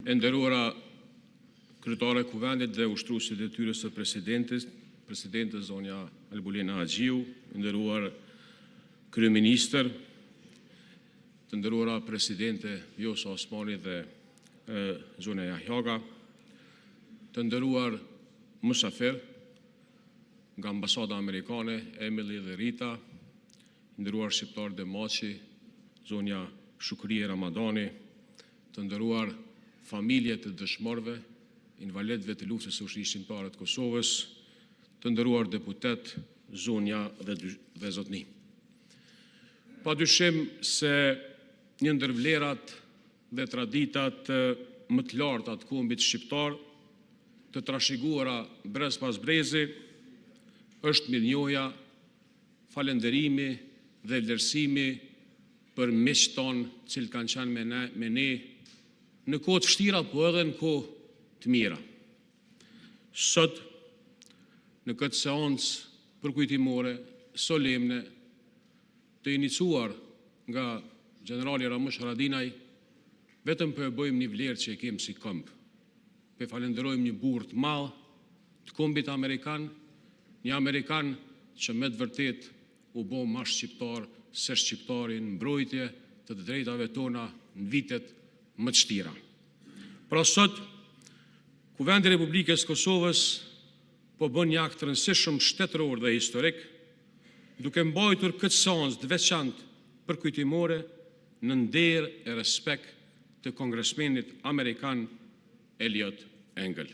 E nderuara kryetare e Kuvendit dhe ushtruese e detyrës së Presidentit, Presidentes zonja Albulena Haxhiu, I nderuar kryeministër, E nderuara presidente Vjosa Osmani dhe zonja Jahjaga, Të nderuar mysafirë nga Ambasada Amerikane, Emily dhe Rita, I nderuar Shqiptar Demaçi, Zonja Shukrije Ramadani, Të nderuar familje të dëshmorëve, invalidëve të luftës së Ushtrisë Çlirimtare të Kosovës, Të nderuar deputetë, Zonja dhe zotërinj, Pa dyshim se një ndër vlerat dhe traditat më të larta të kombit shqiptar, të trashëguara brez pas brezi, është mirënjohja, falënderimi dhe vlerësimi për miqtë tanë, të cilët kanë qenë me ne në kohë të vështira, por edhe në kohë të mira. Sot, në këtë seancë përkujtimore solemne të iniciuar nga gjenerali Ramush Haradinaj, vetëm po e bëjmë një vlerë që e kemi si komb. Po e falënderojmë një burrë të madh të kombit amerikan, një amerikan që me të vërtetë u bë më shqiptar se shqiptari në mbrojtje të të drejtave tona në vitet më të vështira. Pra, sot, Kuvendi i Republikës së Kosovës po bën një akt të rëndësishëm shtetëror dhe historik, duke mbajtur këtë seancë të veçantë përkujtimore në nder e respekt të kongresmenit amerikan, Eliot Engël.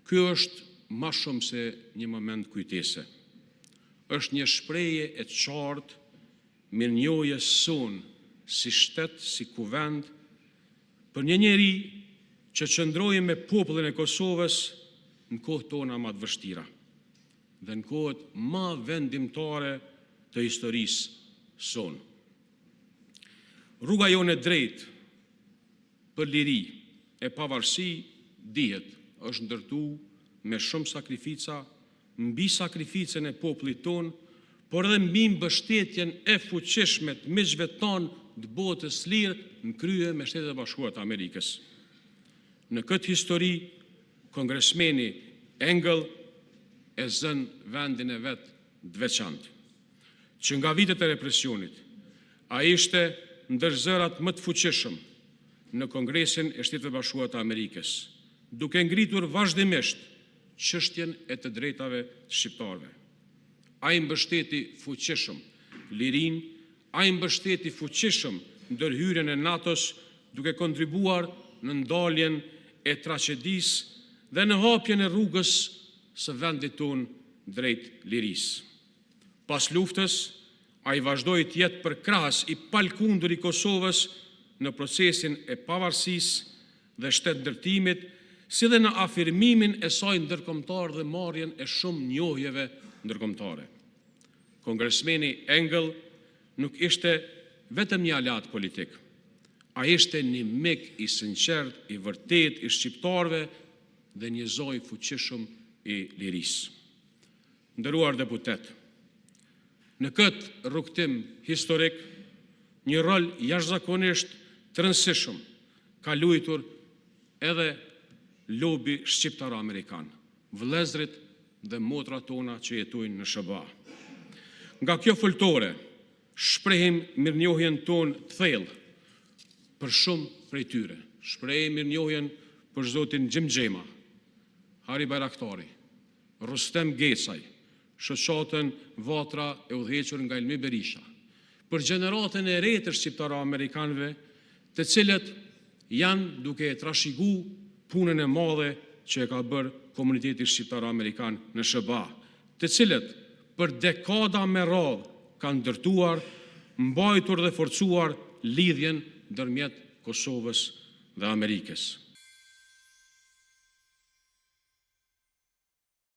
Ky është më shumë se një moment kujtese. Është një shprehje e qartë mirënjohjes sonë si shtet, si Kuvend, për një njeri që qëndroi me popullin e Kosovës në kohët tona më të vështira dhe në kohët më vendimtare të historisë sonë. Rruga jonë e drejtë për liri e pavarësi dihet, është ndërtuar me shumë sakrifica, mbi sakrificën e popullit tonë, por edhe mbi mbështetjen e fuqishme të miqve tanë të botës së lirë, në krye me Shtetet e Bashkuara të Amerikës. Në këtë histori, kongresmeni Engël e zë vendin e vet të veçantë. Që nga vitet e represionit, ai ishte ndër zërat më të fuqishëm në Kongresin e Shteteve të Bashkuara të Amerikës, duke ngritur vazhdimisht çështjen e të drejtave të shqiptarëve. Ai mbështeti fuqishëm lirinë, ai mbështeti fuqishëm ndërhyrjen e NATO-s, duke kontribuar në ndaljen e tragjedisë dhe në hapjen e rrugës së vendit tonë drejt lirisë. Pas luftës, ai vazhdoi të jetë përkrahës i palëkundur i Kosovës në procesin e pavarësisë dhe shtetndërtimit, si dhe në afirmimin e saj ndërkombëtar dhe marrjen e shumë njohjeve ndërkombëtare. Kongresmeni Engël nuk ishte vetëm një aleat politik. Ai ishte një mik i sinqertë, i vërtetë i shqiptarëve dhe një zë i fuqishëm i lirisë. Të nderuar deputetë, Në këtë rrugëtim historik, një rol jashtëzakonisht të rëndësishëm ka luajtur edhe lobi shqiptaro-amerikan, vëllezërit dhe motrat tona që jetojnë në SHBA. Nga kjo foltore shprehim mirënjohjen tonë të thellë për shumë prej tyre. Shprehim mirënjohjen për zotin Xhim Xhema, Hajri Bajraktari, Rrustem Gecaj, Shoqatën Vatra e udhëhequr nga Elmi Berisha, për gjeneratën e re të shqiptaro-amerikanëve, të cilët janë duke e trashëguar punën e madhe që e ka bërë komuniteti shqiptaro-amerikan në SHBA, të cilët për dekada me radhë kanë ndërtuar, mbajtur dhe forcuar lidhjen ndërmjet Kosovës dhe Amerikës.